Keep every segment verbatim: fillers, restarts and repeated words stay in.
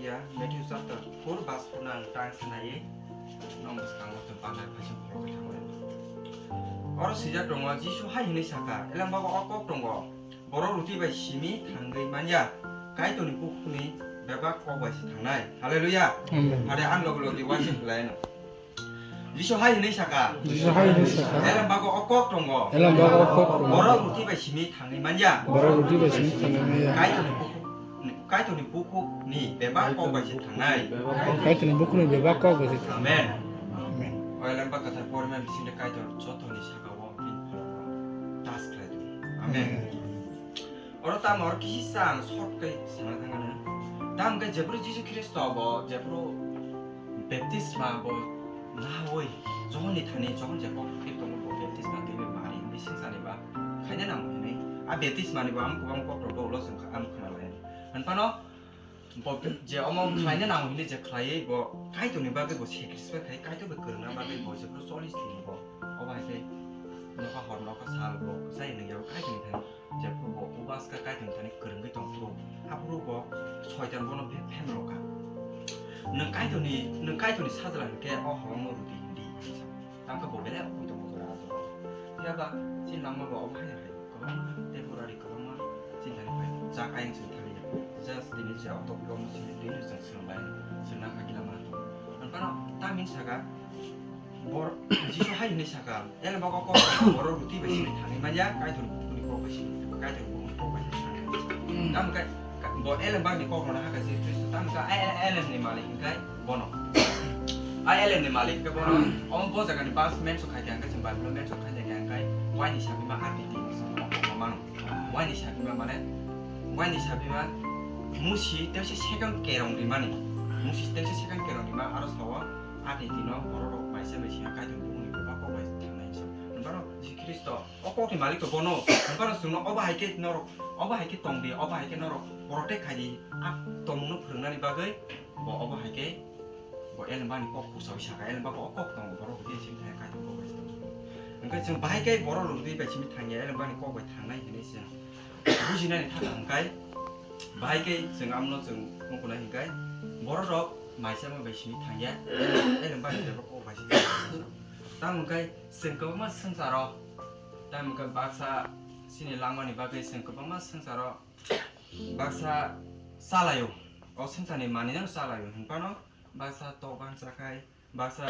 Ya, Matthew chapter four verse four nang tang sanai. Nong bwskango chwng panai phaising khorokhe thangmani. Oro swijak tongo, Jisu hai hwnwi saka, "Elembak o kok tongo, borok ruti bai simi thangwi manya, Kaitorni bukhukni bebak kok bai se thangnai." Haleluya. Amen. Hade ang logi logi waising khlaino. Jisu hai hwnwi saka. Jisu hai hwnwi saka. Elembak o kok tongo. Elembak o kok tongo. Borok ruti bai simi thangwi manya. Borok ruti bai simi thangwi manya. Kaitorni bukhuk, Kaitorni bukhukni bebak kok bai se thangnai. Kaitorni bukhukni bebak kok bai se thangnai. Amen. Amen. O elembak kwthar porima bisingde Kaitor jotoni saka o bini pholno tas khlai di. Amen. Amen. Oro tamo oro kisi sa ang short khe sana thangano. Tamo khe jephru Jisu Khristo bo jephru baptisma bo nawi Johon ni thani, Johon je kok khe tongo bo baptisma twiwi mari hwnwi singsani ba khaina nango hwnwi. A baptisma ni bo ang kwbang kok rok bo ulo chwng kha-, ang khna lai. Hwnphano bo je omo khlaina nango hwnwi je khlaiwi bo Kaitorni bagwi bo sacrifice khai, Kaitor bai kwrwngna bagwi bo jephru chollish din bo obo hai khe nokha hor nokha sal bo kwchai nwngyabo Kaitorni thani. Jephru bo ubas kha Kaitorni thani kwrwngwi tongphuru, aphuru bo Soitan bono phe-, phemrokha. Nwng Kaitorni, nwng Kaitorni sajla hwnkhe o holongno rwdi hwndi hinwi sa. Tamo khe bo belai okhui tongo jora o jora. Phiya ba chini langma bo obo haino hai kwbangma temporary, kwbangma chini thani phai jak ayang chwng thani. Just tini je o topic o muchungwi tini chwng swrwng bai swrwngna kha kila ma. Hwnphano tamni saka bor-, Jisu hai hwnwi saka, "Elembak o kok borok ruti bai simi thangwi manya, Kaitorni bukhukni kok bai simi, Kaitorni bukhukni kok bai simi thangwi manya." Tamo khe ka-, bo elembakni kok rwna hakha Jisu Khristo, tamo khe a, a, elem ni malik hwnkhe bono. A elem ni malik hwnkhe bono. Omo bo jaga ni verse mention khai khe hwnkhe chwng Bible o mention khai khe hwnkhe waini sapima R T T ni simi kok rwna mano. Waini sapima mane, waini sapima musi tei se second kerong rimani. Musi tei se second kerong rima aro sao R T T no borok rok bai se bai se Kaitorni bukhukni bebak kok bai thangnai hinwi sa. Hwnphano Jisu Khristo o kokni malik to bono. Hwnphano chwngno obo hai khe norok, obo hai khe tong di, obo hai khe norok protect khai di. A tongmungno phwrwngnani bagwi bo obo hai khe bo elembakni kok kusaui saka, elembak o kok tongo, borok rwdi simi thangya, Kaitor kok bai se tongo. Hwnkhe chwng bahai khe borok rwdi bai simi thangya, elembakni kok bai thangnai hinwi chwng bujinani thangkha hwnkhe, bahai khe chwng amno chwng wngkuna hinkhe borok rok maisama bai simi thangya, elembakni kok bai se tongo. Tamo hwnkhe chwng kwbangma swngcharo, tamo hwnkhe baksa chini langmani bagwi chwng kwbangma swngcharo baksa chalaio, o swngcharni manwino chalaio, hwnphano baksa tokbang chakhai, baksa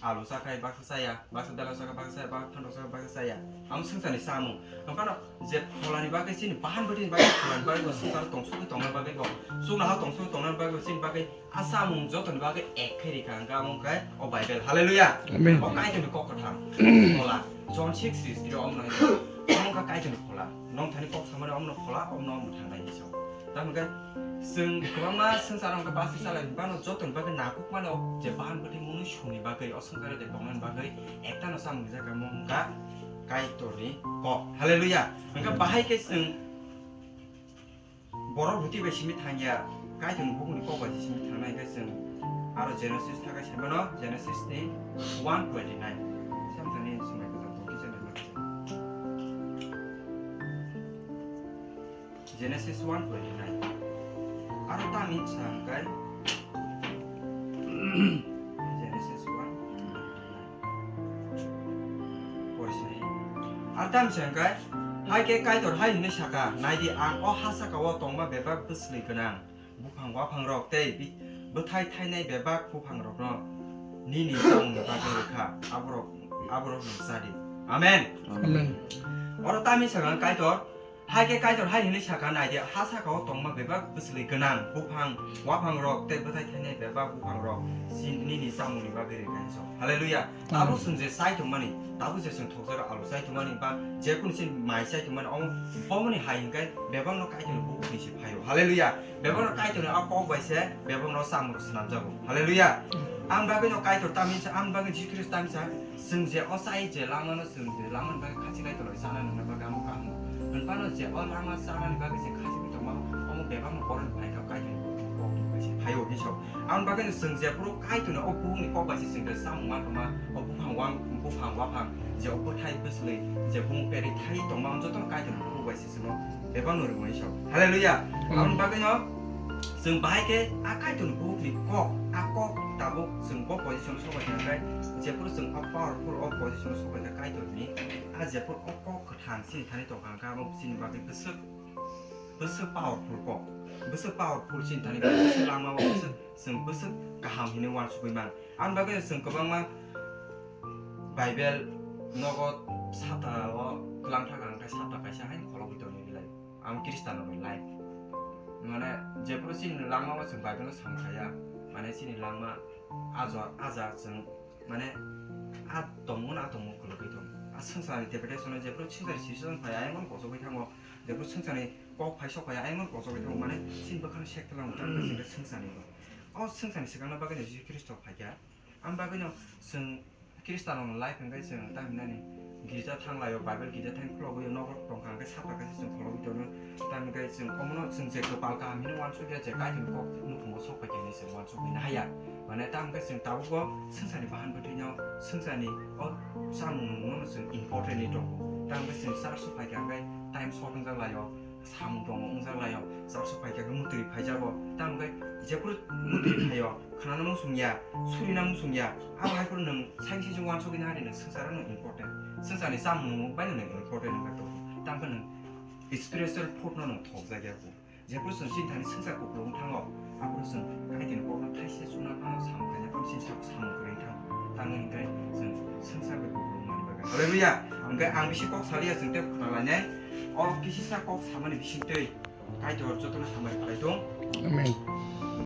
alu chakhai, baksa chaya, baksa belai chakhai, baksa chaya, baksa phantok chakhai, baksa chaya. Amo swngcharni chamung. Hwnphano je pholani bagwi chini bahan bwtwini bagwi, pholani bagwi bo swngcharo tongsugwi tongna bagwi bo, chuknoha tongsugwi tongna bagwi bo chini bagwi a chamung jotoni bagwi ek khai rikha hwnkhe amo wngkha o Bible. Hallelujah. Amen. O Kaitorni kok kwthang. Phola. John six sixty-three omo wngkha, omo wngkha Kaitorni phola. Nong thani kok samani omono phola, omono omo thangnai hinwi sao. Tamo khe chwng kwbangma swngchar wngkha basi chalai bano jotoni bagwi nakuk mano je bahan bwtwi mwnwi songni bagwi o swngcharo je tongnani bagwi ektano chamung rijak kha omo wngkha Kaitorni kok. Hallelujah. Hwnkhe bahai khe chwng borok ruti bai simi thangya, Kaitorni bukhukni kok bai simi thangnai hwnkhe chwng aro Genesis thakai saimano, Genesis ni one twenty-nine. Samtani swmai kwtal tongkhe channel. Genesis one twenty-nine. Aro tamni sa hwnkhe Genesis one twenty-nine. Pori sinai. Aro tamni sa hwnkhe, hai khe Kaitor hai hwnwi saka, "Nai di, ang o ha saka-o tongma bebak bwsli gwnang buphang waphangrok tei bi-, bwthai thainai bebak buphangrokno nini chamungni bagwi rwkha, aborok, aborokno cha di." Amen. Amen. Oro tamni swkang Kaitor, hai khe Kaitor hai hwnwi sakha, "Nai di, ha saka-o tongma bebak bwsli gwnang buphang waphangrok tei bwthai thainai bebak buphangrok si-, nini chamungni bagwi rwkha," hinwi sa. Hallelujah. Tabuk chwng je chai tongmani, tabuk je chwng thokjagwi alu chai tongmani, ba je kunu chini mai chai tongmani, omo bomoni hai hwnkhe bebakno Kaitorni bukhukni se phaio. Hallelujah. Bebakno Kaitorni a kok bai se bebakno chamung swnamjago. Hallelujah. Ang bagwino Kaitor tamni sa, ang bagwi Jisu Khristo tamni sa, chwng je o chai je langmano chwng je langmani bagwi khachik lai tongwi chana nangna bagwi amo kaham. Hwnphano je o langma chanani bagwi chwng khachigwi tongma, omo bebakno borokni phaikha Kaitorni kokni bai se phaio hinwi sa. Ang bagwino chwng jephuru Kaitorni o bukhukni kok bai se chwng je chamung ma tongma, o buphang wang, buphang waphang, je o bwthai bwsli, je bumung peri thai tongma, jotono Kaitorni bukhuk bai se chwngno bebakno rwmani sa. Hallelujah. Amen. Aboni bagwino Chwng bahai khe a Kaitorni bukhukni kok, a kok tabuk chwng bo position-o sobai kha khe, jephuru chwng o powerful o position-o sobai kha Kaitorni, a jephuru o kok kwthang chini thani tongkha khe, abo chini bagwi bwswk, bwswk powerful kok, bwswk powerful chini thani bagwi, bwswk lama o bwswk, chwng bwswk kaham hinwi uansugwi man. Aboni bagwi chwng kwbangma Bible nogo sata o twlang thakha hwnkhe sata kaisa haino kholobwi tongwi lai. Ang Khristiano bai life. Mane, jephuru chini langma o chwng Bible no samkhaya, mane, chini langma ajo, aja chwng, mane, a tongmung, a tongmung kwlwgwi tong. A swngcharni temptation o jephuru swngcharni situation phai, ayang mano kochogwi thango. Jephuru swngcharni kok phai sok phai, ayang mano kochogwi thango. Mane, chini bwkhano sek tlang tang chwng swngcharni bo. O swngcharni swkangna bagwi no Jisu Khristo phaikha. Ang bagwi no chwng Khristiano life hwnkhe chwng tamo hinani girja thanglaio, Bible girja thang khulogwi nogo tongkha hwnkhe sapa kaisa chwng khulogwi tono. Tamo hwnkhe chwng omono chwng je kwpal kaham hinwi uansukya je Kaitorni kok nukhungo sok paikha hinwi chwng uansukwi nahaya. Mane tamo hwnkhe chwng tabukbo swngcharni bahan bwtwino swngcharni o chamung nungno chwng important ni tongo. Tamo hwnkhe chwng church o phaikha hwnkhe time short wngjak laio. Samung tongo wngjak laio, church o phaikha khe mwtwi phaijago, tamo khe jephuru mwtwi phaio, khwnana muchung ya, surina muchung ya, abo hai phuru nwng saini saichung uansugwi nahari nwng swngcharo nwng important, swngcharni chamung nungmung bai nwng important wngkha tongo, tamo khe nwng spiritual food no nwng thokjak ya kho. Jephuru chwng chini thani swngchar kuplung thango, aphuru chwng Kaitorni kokno thaisa chuna phano samung khaina phano chini sak samung kwrwi thango, tamo hwnkhe chwng swngchar bai kuplung mani bagwi. Hallelujah! Hwnkhe ang bisi kok saliya chwng tei khna lainai. O kisisa kok samani bisingtwi Kaitor jotono hambai khlai thung. Amen.